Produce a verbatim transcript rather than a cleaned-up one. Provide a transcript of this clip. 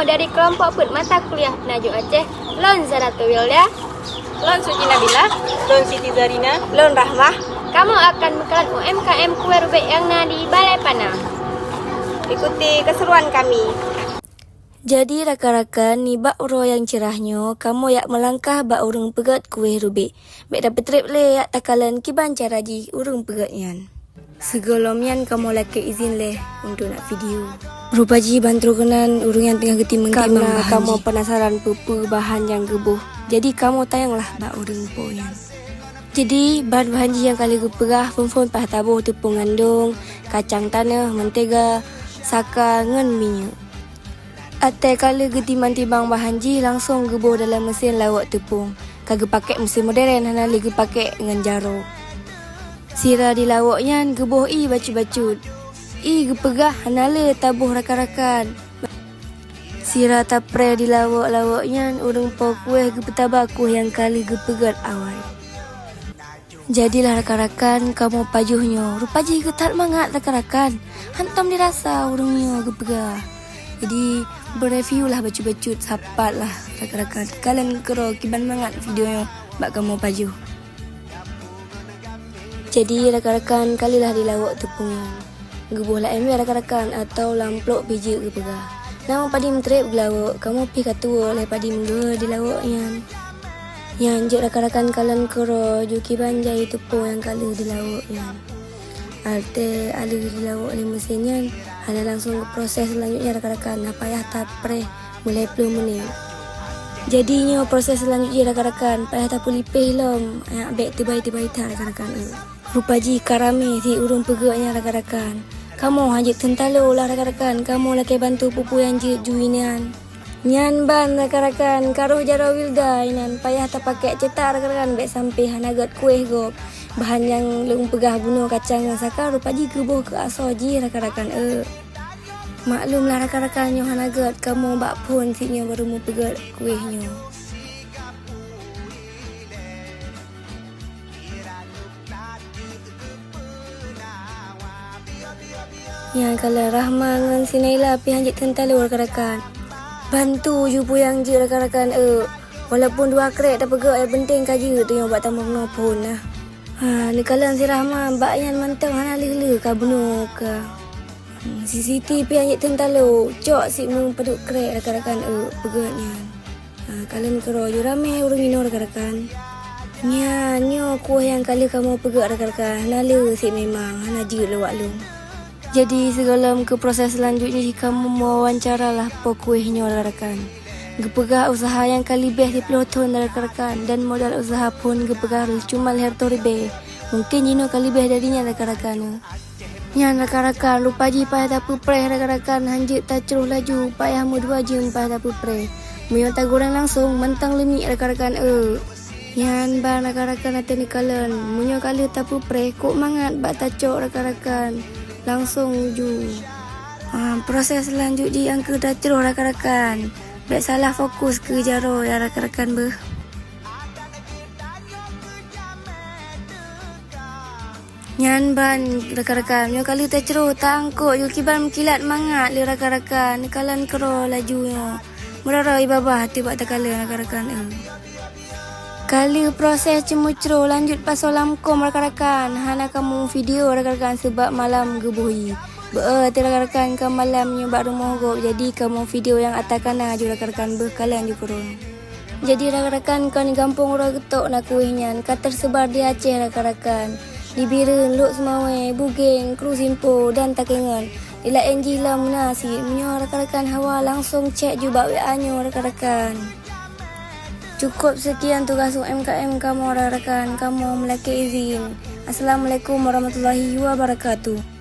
Dari kelompok peuet mata kuliah Peunajok Aceh, lôn Zaratul Wilda. Lôn Suci Nabila. Lôn Siti Zarina. Lôn Rahmah. Kamoe akan meukalon U M K M kueh rubek nyang na di Balai Pana. Ikuti keseruan kami. Jadi rakan-rakan, nibak uroe nyang cerah nyoe, kamoe jak meulangkah bak ureuëng peugét kueh rubek. Bék tapeutreb lé, jak takalon kiban cara jih ureuëng peugét nyan. Sigohlom nyan kamoe lakée izin lé untuk neuk video. Rupa jih ban troh keunan ureuëng nyan teungoh geutimbang-timbang bahan jih. Karena kamoe penasaran peue-peue bahan nyang geuboh. Jadi kamoe tanyonglah bak ureuëng po nyan. Jadi bahan-bahan jih nyang ka lheueh geupeugah, phon-phon payah taboh teupông gandong, kacang taneuh, mentega, saka ngon minyeuk. Watée ka lheueh geutimbang-timbang bahan jih, langsong geuboh dalam meusén lawok teupông. Ka geupakék meusén modern, hana lé geupakék ngon jaroe. Sira di lawok nyan geuboh ié bacut-bacut. Ié geupeugah hana lé taboh rakan-rakan. Sira tapreh di lawok-lawok nyan, ureuëng po kueh geupeutaba kueh nyang ka lheueh geupeugét awai. Jadilah rakan-rakan, kamoe pajoh nyoe. Rupa jih geuthat mangat rakan-rakan. Hantom dirasa ureuëng nyoe geupeugah. Jadi, beureview lah bacut-bacut, sapat lah rakan-rakan. Kalon keudroe kiban mangat video nyoe bak kamoe pajoh. Jadi, rakan-rakan, ka lheueh lah di lawok teupông nyan. Geuboh lam ember rakan-rakan atawa lam plôk pih jeuet geupeugah. Nama padum treb geulawok, kamoe pih ka tuwoe lé padum geuh di lawok nyan. Nyan jeuet rakan-rakan kalon keudroe ju kiban jai teupông nyang ka lheueh di lawok nyan. Watée ka lheueh di lawok lé meusén nyan, hana langsong geuproses seulanjutnya rakan-rakan, na payah tapreh meulhèe plôh menit. Jadi nyoe proses seulanjutnya rakan-rakan, payah tapeulipéh lom, bék teubai-teubai that rakan-rakan. Rupa jih ka ramé sit ureuëng peugét nyan rakan-rakan. Kamoe hanjeuet teutalo lah rakan-rakan, kamoe lakée bantu peue-peue nyang jeuet ju inan. Nyan ban rakan-rakan, ka roh jaroe Wilda inan, payah tapakék cetak rakan-rakan, bék sampai hana gét kueh gob. Bahan nyang lôn peugah bunoe kacang ngon saka rupa jih geuboh keu asoe jih rakan-rakan, eu. Maklum lah rakan-rakan, nyoe hana gét, kamoe bak phon sit nyoe barô meupeugét kueh nyoe. Nyan kalon Rahma ngon si Naila pih hanjeuet teutalo rakan-rakan. Bantu ju peue nyang jeuet rakan-rakan, eu. Walaupun dua krek tapeugét, nyang penting ka jeuet tunyok bak tamong noe phon nah. Ha, neukalon si Rahma, bak nyan mantong hana lheueh-lheueh ka bunoe ka. Hmm, si Siti pih hanjeuet teutalo, cok sit meupadub krek rakan-rakan, eu, peugét nyan. Ha, kalon keudroe ju ramé ureuëng inoe rakan-rakan. Nyan, nyoe kueh nyang ka lheueh kamoe peugét rakan-rakan, hana le sit memang, hana jeuet lé wak lôn. Jadi, sigohlom keu proses seulanjut jih kamoe meuwawancara lah po kueh nyoe rakan-rakan. Geupeugah useuha nyang ka leubeh siplôh thon rakan-rakan dan modal useuha phon geupeugah cuma lhèe reutôh ribèe. Mungken jinoe ka leubeh dari nyan rakan-rakan. Nyan rakan-rakan, rupa jih payah tapeupreh rakan-rakan, hanjeuet tacroh laju, payah meudua jeuem payah tapeupreh. Meunyoe tagoreng langsong, mantong leumiek rakan-rakan, eu. Nyan ban rakan-rakan watèe neukalon. Meunyoe ka lheueh tapeupreh, kok mangat bak tacok rakan-rakan. Langsong ju. Ah, proses lanjut jih nyang keu tacroh rakan-rakan. Bèk salah fokus keu jaroe ya rakan-rakan beuh. Nyan ban rakan-rakan, nyoe ka lheueh tacroh, ta-angkot ju kiban meukilat mangat lé rakan-rakan, neukalon keudroe laju nyoe. Meurara ié babah teuh bak takalon rakan-rakan, eu. Ka lheueh proses ceumeucroh lanjut pasoe lam kôm rakan-rakan, hana kamoe video rakan-rakan seubab malam geuboh ié. Beu-e teuh rakan-rakan ka malam nyoe bak rumoh gob, jadi kamoe video nyang ata ka na ju rakan-rakan beuh kalon ju keudroe. Jadi rakan-rakan, kon di gampông uroe geutok na kueh nyan ka teuseubar di Aceh rakan-rakan. Di Bireuen, Lhokseumawe, Bugeng, Krusimpo dan Takengon. Di laén jih lom na sit. Meunyoe rakan-rakan hawa langsong chat ju bak W A nyoe rakan-rakan. Cukup sekian tugas U M K M kamoe rakan-rakan, kamoe meulakèe izin. Assalamualaikum warahmatullahi wabarakatuh.